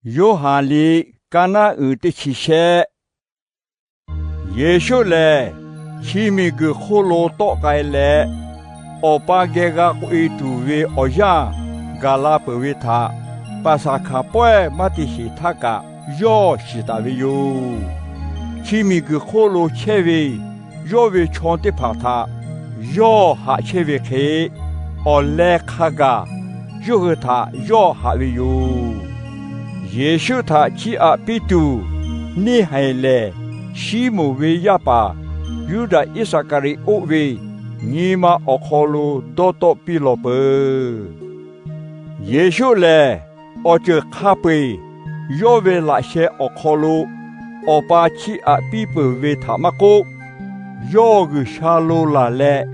Yoˇhanˬ liꞈ ka naˆ uiˍ teˇ chi shehˆ. Yeˍsuˆ lehˬ, chi miˬguiˬ hk'oˆ lo tawˆ k'ai leh, Awˬ pa geh g'a k'oꞈ-e tuˬ ve awˬ yanˇ gaˬ la peuˬ ve htaꞈ Paˍsaˍhkaˍ pawehˇ maˇ te sheˍ htaˇ kaꞈ yawˇ shiˍ taˍ ve yoˬ. Chi miˬguiˬ hk'oˆ lo chehˇ ve yawˇ ve chaw teˇ hpaˍ htaꞈ yawˇ haꞈ chehˇ ve hk'e, awˬ leh hk'a gaˬ yawˇ hui htaꞈ yawˇ haꞈ ve yoˬ. Yeˍsuˆ htaꞈ chiˇ aꞈ piˇ tuˬ, neˇ haiˬ lehˬ Siˉmonˍ ve yaˇ paˍ Yuˇdaꞈ Iˉsaˍkaˍriˍoˆ ve nyi ma awˬ hk'aw lo dawˇ tawˆ piˇ lawˬ peuˬ. Yeˍsuˆ lehˬ, awˬ ceuˬ hk'a peu-eˬ yawˇ ve laꞈ sheh awˬ hk'aw lo Awˬ pa chiˇ aꞈ piˇ peuˬ ve htaꞈ maˇ k'oˆ, yawˇ G'uiˬsha lo laˬ leh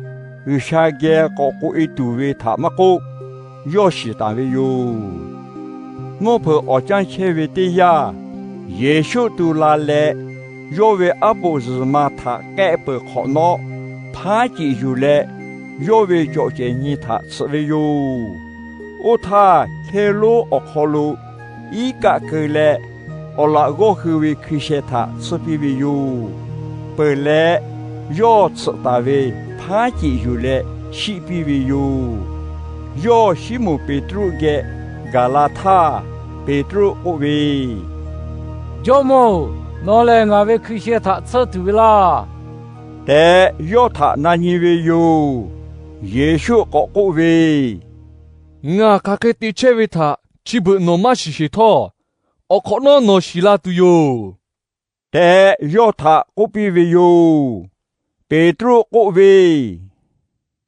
G'uiˬsha geh k'awꞈ k'oꞈ-e tuˬ ve htaꞈ maˇ k'oˆ, yawˇ shiˍ taˍ ve yoˬ. Mvuhˇ hpeuꞈ awˬ canˇ chehˇ ve teˇ yanˇ, Yeˍsuˆ tu la leh yawˇ ve aˉ poꞈ zuhˬ ma htaꞈ k'ehˆ peuˬ hk'awꞈ nawˉ, hpaˉ ceꞈ yuˬ leh yawˇ ve cawˬ cehˬ nyi htaꞈ tsuhꞈ ve yoˬ. Oˇ htaˇ, hkehˇ lonˉ awˬ hk'aw lo iˉ kaˆ keu leh, awˬ laꞈ g'awˇ hui ve hkui sheh htaꞈ tsuhˇ piˇ ve yoˬ. Peuˬ leh, yawˇ tsuhꞈ taˍ ve hpaˉ ceꞈ yuˬ leh shiˆ piˇ ve yoˬ. Yawˇ Siˉmonˍ Peˍtruˆ geh gaˬ la htaˇ, Peˍtruˆ k'oˆ ve, Jawˇmawˇ-oˬ, nawˬ lehˬ ngaˬ ve hkui sheh htaꞈ tsuhˇ tuˬ ve laˇ tehꞈ yawˇ htaꞈ na nyi ve yoˬ. Yeˍsuˆ k'awꞈ k'oˆ ve, Ngaˬ hk'aˬ hk'e te chehˇ ve htaꞈ chi beuꞈ nawˬ maˇ shiˍ sheˍ htawˇ, awˬ hk'awꞈ nawˉ nawˬ shiˍ la tuˬ yoˬ tehꞈ yawˇ htaꞈ k'oˆ piˇ ve yoˬ. Peˍtruˆ k'oˆ ve,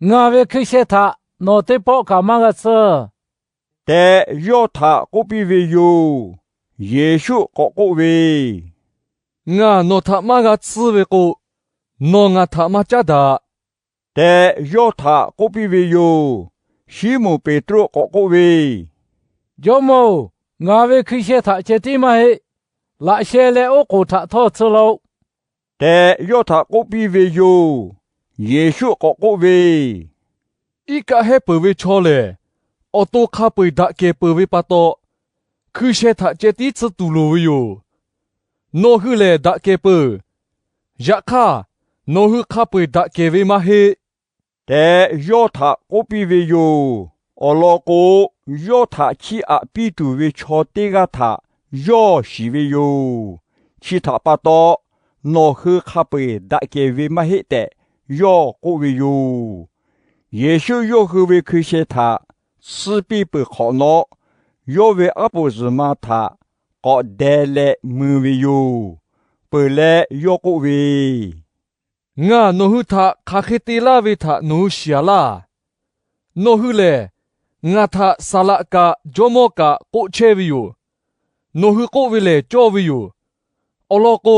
Ngaˬ ve hkui sheh htaꞈ nawˬ teˇ pawˆ kaꞈ maˇ g'a tsuhˇ tehꞈ yawˇ htaꞈ k'oˆ piˇ ve yoˬ. Yeˍsuˆ k'awꞈ k'oˆ ve, Ngaˬ nawˬ htaꞈ maˇ g'a tsuhˇ ve k'o, nawˬ ngaˬ htaꞈ maˇ caˉ daꞈ tehꞈ yawˇ htaꞈ k'oˆ piˇ ve yoˬ. Siˉmonˍ Peˍtruˆ k'awꞈ k'oˆ ve, Jawˇmawˇ-oˬ, ngaˬ ve hkui sheh htaꞈ ceh tiˉ maˇ heˆ. Laꞈ sheh leh oˉ k'oˍ htaꞈ htawˇ tsuhˇ laˇ-oˆ tehꞈ yawˇ htaꞈ k'oˆ piˇ ve yoˬ. Yeˍsuˆ k'awꞈ k'oˆ ve, Iˉ kaˆ hehˉ peuˬ ve chaw lehˬ, awˬ to hk'a peu-eˬ daꞈ kehˬ peuˬ ve pa taw, hkui sheh htaꞈ ceh tiˉ tsuhˇ tuˬ loˍ ve yoˬ. Nawˬ hui lehˬ daꞈ kehˬ peuˬ. Yaꞈ hk'aˇ, nawˬ hui hk'a peu-eˬ daꞈ kehˬ ve maˇ heˆ tehꞈ yawˇ htaꞈ k'oˆ piˇ ve yoˬ. Awˬ lawn k'o, yawˇ htaꞈ chiˇ aꞈ piˇ tuˬ ve chaw teˇ g'aˇ htaꞈ yawˇ shiˍ ve yoˬ. Chi htaꞈ pa taw, nawˬ hui hk'a peu-eˬ daꞈ kehˬ ve maˇ heˆ tehꞈ yawˇ k'oˆ ve yoˬ. Yeˍsuˆ yawˇ hui ve hkui sheh htaꞈ tsuhˇ piˇ peuˬ hk'awꞈ nawˉ, yawˇ ve aˉ poꞈ zuhˬ ma htaꞈ k'awꞈ deh leh mui ve yoˬ. Peuˬ leh yawˇ k'oˆ ve, Ngaˬ nawˬ hui htaꞈ hk'aˬ hk'e te laˇ ve htaꞈ nawˬ hui shiˍ-aˬ laˇ. Nawˬ hui lehˬ, ngaˬ htaꞈ saˍ laꞈ kaꞈ jawˇmawˇ kaꞈ k'oˆ chehˇ ve yoˬ. Nawˬ hui k'oˆ ve lehˬ cawˇ ve yoˬ. Awˬ lawn k'o,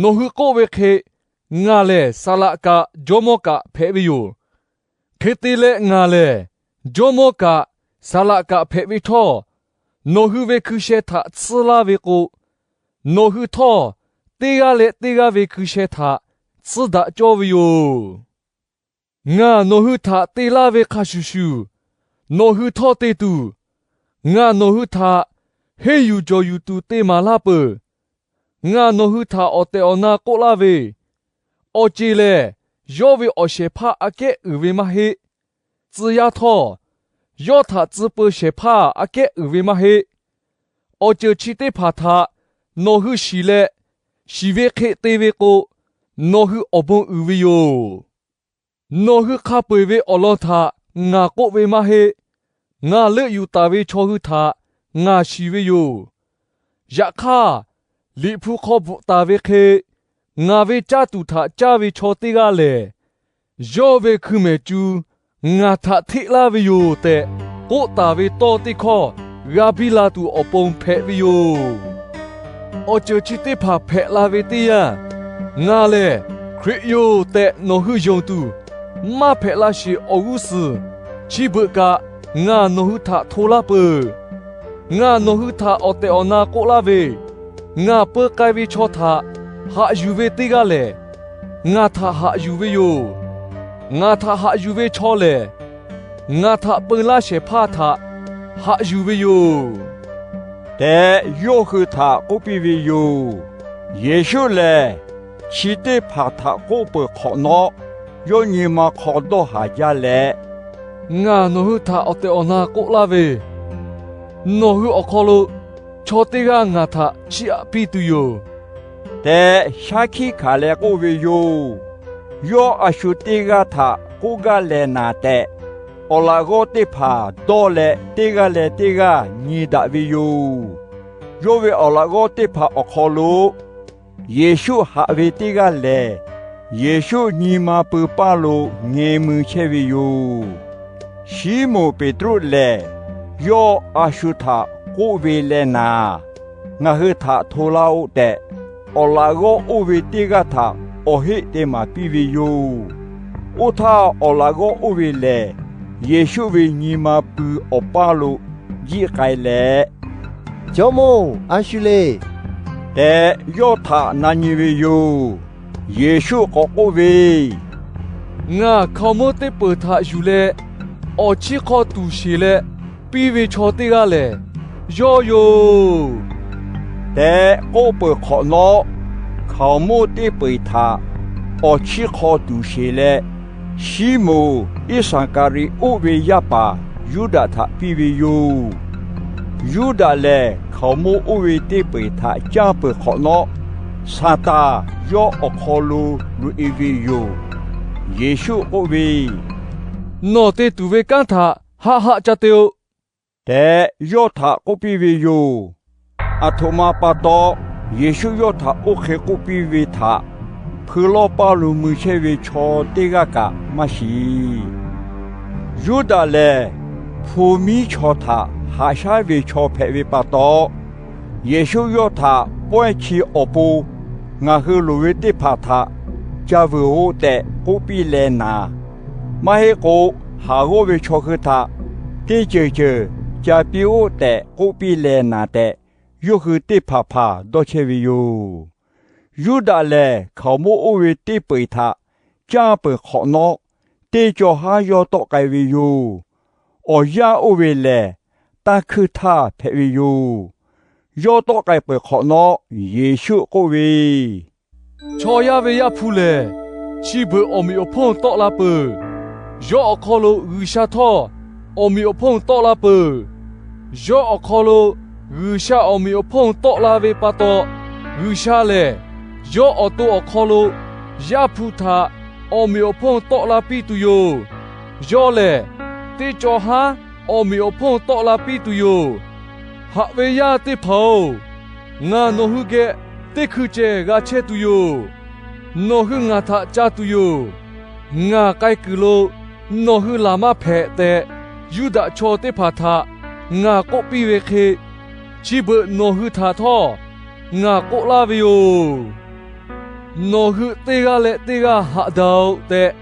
nawˬ hui k'oˆ ve hk'e ngaˬ lehˬ saˍ laꞈ kaꞈ jawˇmawˇ kaꞈ hpehꞈ ve yoˬ. Hk'e te leh ngaˬ lehˬ, jawˇmawˇ kaꞈ saˍ laꞈ kaꞈ hpehꞈ ve htawˇ, nawˬ hui ve hkui sheh htaꞈ tsuhˇ laˇ ve k'o, nawˬ hui htawˇ teˇ g'aˇ leh teˇ g'aˇ ve hkui sheh htaꞈ tsuhˇ daꞈ cawˇ ve yoˬ. Ngaˬ nawˬ hui htaꞈ te laˇ ve hk'a shuˍ shuˍ, nawˬ hui htawˇ te tuˬ, ngaˬ nawˬ hui htaꞈ henˇ yuˬ jawˬ yuˬ tuˬ te maˍ laˇ peuˬ. Ngaˬ nawˬ hui htaꞈ awˬ tehˬ awˬ na k'oˆ laˇ ve, awˬ ceˬ lehˬ, yawˇ ve awˬ shehˍ hpaˇ aꞈ kehˉ uiˍ ve maˇ heˆ. Tcuh yaˇ htawˇ, yawˇ htaꞈ tcuh peu shehˍ hpaˇ aꞈ kehˉ uiˍ ve maˇ heˆ. Awˬ ceuˬ chi teˇ hpaˍ htaꞈ nawˬ hui shiˍ leh, shiˍ ve hk'e te ve k'o, nawˬ hui awˬ bon uiˍ ve yoˬ. Nawˬ hui hk'a peu-eˬ ve awˬ lawn htaꞈ ngaˬ k'oˆ ve maˇ heˆ. Ngaˬ leuˆ yuˬ taˍ ve chaw hui htaꞈ ngaˬ shiˍ ve yoˬ. Yaꞈ hk'aˇ, Liꞈ hpu hk'aw bvuhꞈ taˍ ve hk'e, ngaˬ ve caˇ tuˬ htaꞈ caˇ ve chaw teˇ g'aˇ lehˬ, yawˇ ve hkui mehˍ cu ngaˬ htaꞈ hteˆ laˇ ve yoˬ tehꞈ k'oˆ taˍ ve tawˇ teˇ hkawˇ g'a biˇ la tuˬ awˬ pon hpehꞈ ve yoˬ. Awˬ ceuˬ chi teˇ hpaˍ hpehꞈ la ve teˇ yanˇ, ngaˬ lehˬ Hkriꞈ yoˬ tehꞈ nawˬ hui yonˍ tuˬ, maˇ hpehꞈ la sheˍ awˬ g'uˇ suhˍ chi beuꞈ kaꞈ ngaˬ nawˬ hui htaꞈ hto laˇ peuˬ. Ngaˬ nawˬ hui htaꞈ awˬ tehˬ awˬ na k'oˆ laˇ ve, ngaˬ peu k'ai ve chaw htaꞈ haꞈ yuˬ ve teˇ g'aˇ lehˬ, ngaˬ htaꞈ haꞈ yuˬ ve yoˬ. Ngaˬ htaꞈ haꞈ yuˬ ve chaw lehˬ, ngaˬ htaꞈ peu laˇ shehˍ hpaˇ htaꞈ haꞈ yuˬ ve yoˬ. tehꞈ yawˇ hui htaꞈ k'oˆ piˇ ve yoˬ. Yeˍsuˆ lehˬ, chi teˇ hpaˍ htaꞈ k'oˆ peuˬ hk'awꞈ nawˉ, yawˇ nyi ma hk'aw dawˇ haˍ jaˇ leh, Ngaˬ nawˬ hui htaꞈ awˬ tehˬ awˬ na k'oˆ laˇ ve, nawˬ hui awˬ hk'aw lo chaw teˇ g'aˇ ngaˬ htaꞈ chiˇ aꞈ piˇ tuˬ yoˬ, tehꞈ shaˉ hkiˆ hkanˍ leh k'oˆ ve yoˬ. Yawˇ a shu teˇ g'aˇ htaꞈ k'oˆ gaˇ leh naˍ tehꞈ, awˬ laꞈ g'awˇ teˇ hpaˍ dawˇ leh teˇ g'aˇ leh teˇ g'aˇ nyi daꞈ ve yoˬ. Yawˇ ve awˬ laꞈ g'awˇ teˇ hpaˍ awˬ hk'aw lo Yeˍsuˆ haꞈ ve teˇ g'aˇ lehˬ, Yeˍsuˆ nyi ma pui paˇ lo ngeh mui chehˇ ve yoˬ. Siˉmonˍ Peˍtruˆ lehˬ, yawˇ a shu htaꞈ k'oˆ ve leh naˍ, Ngaˬ hui htaꞈ hto laˇ-oˆ tehꞈ, awˬ laꞈ g'awˇ oˇ ve teˇ g'aˇ htaꞈ awˬ heˆ te maˍ piˇ ve yoˬ. Oˇ htaˇ, awˬ laꞈ g'awˇ oˇ ve lehˬ, Yeˍsuˆ ve nyi ma pui awˬ paˇ lo jiˆ k'ai leh, Jawˇmawˇ-oˬ, a shu le tehꞈ yawˇ htaꞈ na nyi ve yoˬ. Yeˍsuˆ k'awꞈ k'oˆ ve, Ngaˬ hkaoˍmonˇ teˇ peuˬ htaꞈ yuˬ leh awˬ chiˇ hk'aw tuˬ sheˬ leh piˇ ve chaw teˇ g'aˇ lehˬ, yawˇ yoˬ tehꞈ k'oˆ peuˬ hk'awꞈ nawˉ, hkaoˍmonˇ teˇ peu-eˬ htaꞈ awˬ chiˇ hk'aw tuˬ sheˬ leh, Siˉmonˍ Iˉsaˍkaˍriˍoˆ ve yaˇ paˍ Yuˇdaꞈ htaꞈ piˇ ve yoˬ. Yuˇdaꞈ lehˬ, hkaoˍmonˇ oˇ ve teˇ peu-eˬ htaꞈ canˇ peuˬ hk'awꞈ nawˉ, Saˍtanˍ yawˇ awˬ hk'aw lo loꞈ-e ve yoˬ. Yeˍsuˆ k'oˆ ve, Nawˬ te tuˬ ve kanˉ htaꞈ haˆ haˆ ca te-o tehꞈ yawˇ htaꞈ k'oˆ piˇ ve yoˬ. Aˬ htoꞈ ma pa taw Yeˍsuˆ yawˇ htaꞈ oˇ hk'e k'oˆ piˇ ve htaꞈ hpui lawˇ paˇ lo mui chehˇ ve chaw teˇ g'aˇ kaꞈ maˇ shiˍ. Yuˇdaꞈ lehˬ, hpu miˉ chaw htaꞈ haꞈ shaˉ ve chaw hpehꞈ ve pa taw, Yeˍsuˆ yawˇ htaꞈ pawehˇ chi awˬ pon ngaˬ hui loˍ ve teˇ hpaˍ htaꞈ ca vuiˬ-oˆ tehꞈ k'oˆ piˇ leh naˍ, maˇ heˆ k'o haˍ g'awˇ ve chaw hui htaꞈ teˇ ceuˬ ceuˬ ca piˇ-oˆ tehꞈ k'oˆ piˇ leh naˍ tehꞈ, yawˇ hui teˇ hpaˍ hpaˍ dawˇ chehˇ ve yoˬ. Yuˇdaꞈ lehˬ, hkaoˍmonˇ oˇ ve teˇ peu-eˬ htaꞈ canˇ peuˬ hk'awꞈ nawˉ, teˇ caw haˉ yawˇ tawˆ k'ai ve yoˬ. Awˬ yanˇ oˇ ve lehˬ, tanˇ hkuinˇ htaˇ hpehꞈ ve yoˬ. Yawˇ tawˆ k'ai peuˬ hk'awꞈ nawˉ, Yeˍsuˆ k'oˆ ve, Chaw yaˇ ve Yaˇ hpu lehˬ, chi beuꞈ awˬ meꞈ awˬ hponˇ tawˆ la peuˬ. Yawˇ awˬ hk'aw lo G'uiˬsha htawˇ awˬ meꞈ awˬ hponˇ tawˆ la peuˬ. Yawˇ awˬ hk'aw lo G'uiˬsha awˬ meꞈ awˬ hponˇ tawˆ la ve pa taw, G'uiˬsha lehˬ yawˇ awˬ to awˬ hk'aw lo Yaˇ hpu htaꞈ awˬ meꞈ awˬ hponˇ tawˆ la piˇ tuˬ yoˬ. Yawˇ lehˬ, teˇ caw haˉ awˬ meꞈ awˬ hponˇ tawˆ la piˇ tuˬ yoˬ. Haꞈ ve yaˇ teˇ hpaˍ-oˬ, ngaˬ nawˬ hui geh teˇ hkui cehˬ g'a chehˇ tuˬ yoˬ. Nawˬ hui ngaˬ htaꞈ ca tuˬ yoˬ. Ngaˬ k'ai kuiˬ lo nawˬ hui laˬ maˇ hpehꞈ tehꞈ, Yuˇdaꞈ chaw teˇ hpaˍ htaꞈ ngaˬ k'oˆ piˇ ve hk'e, chi beuꞈ nawˬ hui htaꞈ htawˇ ngaˬ k'oˆ laˇ ve yoˬ. Nawˬ hui teˇ g'aˇ leh teˇ g'aˇ haꞈ daꞈ-oꞈ tehꞈ,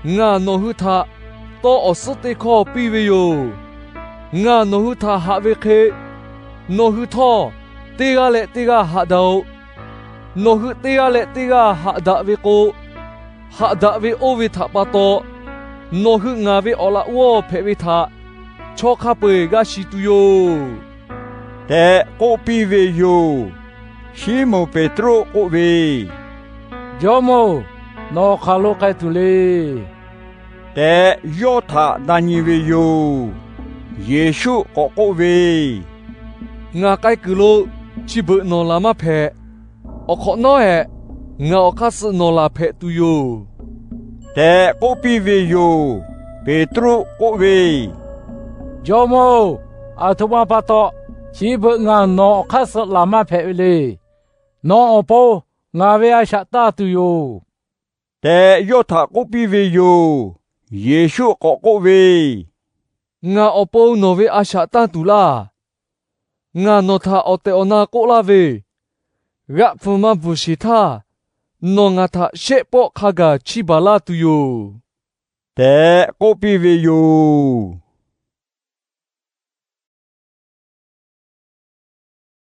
ngaˬ nawˬ hui htaꞈ tawˇ awˬ suhˉ teˇ hkawˇ piˇ ve yoˬ. Ngaˬ nawˬ hui htaꞈ haꞈ ve hk'e, nawˬ hui htawˇ teˇ g'aˇ leh teˇ g'aˇ haꞈ daꞈ-oꞈ. Nawˬ hui teˇ g'aˇ leh teˇ g'aˇ haꞈ daꞈ ve k'o, haꞈ daꞈ ve oˇ ve htaꞈ pa taw nawˬ hui ngaˬ ve awˬ laꞈ g'awˇ hpehꞈ ve htaꞈ chaw hk'a peu-eˬ g'a shiˍ tuˬ yoˬ tehꞈ k'oˆ piˇ ve yoˬ. Siˉmonˍ Peˍtruˆ k'oˆ ve, Jawˇmawˇ-oˬ, nawˬ hk'aˬ lo k'ai tuˬ le tehꞈ yawˇ htaꞈ na nyi ve yoˬ. Yeˍsuˆ k'awꞈ k'oˆ ve, Ngaˬ k'ai kuiˬ lo chi beuꞈ nawˬ laˬ maˇ hpehꞈ. Awˬ hk'awꞈ nawˉ-ehˍ, ngaˬ awˬ hk'aˇ suh nawˬ laˬ hpehꞈ tuˬ yoˬ tehꞈ k'oˆ piˇ ve yoˬ. Peˍtruˆ k'oˆ ve, Jawˇmawˇ-oˬ, aˬ htoꞈ ma pa taw chi beuꞈ ngaˬ nawˬ awˬ hk'aˇ suh laˬ maˇ hpehꞈ ve le. Nawˬ awˬ pon ngaˬ ve a shaꞈ tanˇ tuˬ yoˬ tehꞈ yawˇ htaꞈ k'oˆ piˇ ve yoˬ. Yeˍsuˆ k'awꞈ k'oˆ ve, Ngaˬ awˬ pon nawˬ ve a shaꞈ tanˇ tuˬ laˇ. Ngaˬ nawˬ htaꞈ awˬ tehˬ awˬ na k'oˆ laˇ ve, g'aˆ pfuhˍ maˇ bvuhˬ sheˍ htaˇ, nawˬ ngaˬ htaꞈ shehˆ pawˆ hk'a gaˬ chiˇ baˬ laˇ tuˬ yoˬ tehꞈ k'oˆ piˇ ve yoˬ.